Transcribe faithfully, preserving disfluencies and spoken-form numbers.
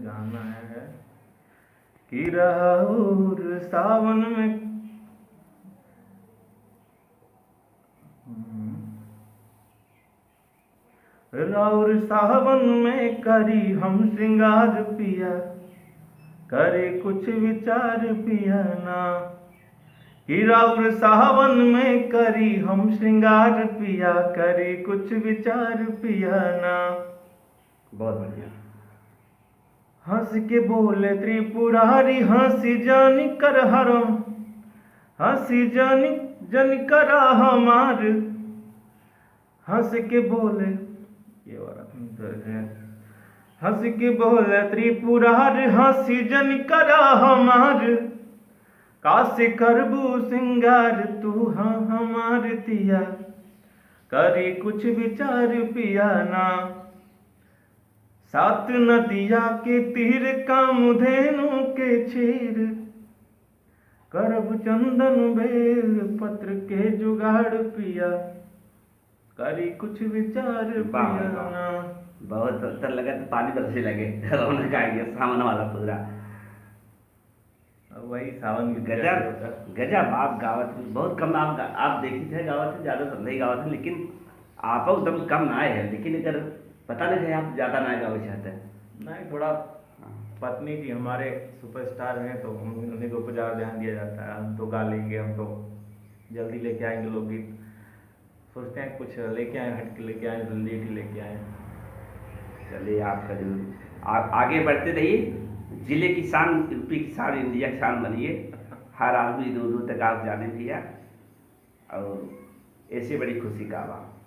गाना है कि राउर सावन में, हम्म। राउर सावन में करी हम श्रृंगार पिया, करी कुछ विचार पिया ना। कि राउर सावन में करी हम श्रृंगार पिया, करी कुछ विचार पिया ना। बहुत बढ़िया। हंस के बोले त्रिपुरारी, हंसी जानी कर हरम, हंसी जानी, जानी करा हमार। हंस के बोले, ये वाला तो है। हंस के बोले त्रिपुरार, हंसी जन करा हमार। कासे करबू सिंगार तू, हाँ हमार तिया, करी कुछ विचार पिया ना। सात नदिया के तीर कामधेनु के छीर, करब चंदन बेल पत्र के जुगाड़ पिया, करी कुछ विचार वाह, पिया वाह। ना। बहुत सुंदर लगा, तो पानी बरसे लगे। रौनक आ गया सावन वाला पूरा। अब वही सावन की गजब, तैयारी होता है। गजब। आप गावत, बहुत कम आप गा-, आप देखी थे गावत है, ज्यादा तो नहीं गावत है, लेकिन आप एकदम कम ना आए हैं। लेकिन अगर पता नहीं है, आप ज्यादा ना गावे चाहते हैं। नहीं, थोड़ा हाँ। पत्नी जी हमारे सुपरस्टार हैं, तो हम उन्हीं के ऊपर ज्यादा ध्यान दिया जाता है। हम तो गा लेंगे, हम तो जल्दी लेके आएंगे लोकगीत। सोचते हैं कुछ लेके आए, हट के लेके आए, तो लेट ही लेके आए। चलिए, आपका जरूर आ-, आगे बढ़ते रहिए। जिले की शान, यूपी की शान, इंडिया की शान बनिए। हर आदमी दूर दूर तक आप जाने भैया, और ऐसे बड़ी खुशी का बात।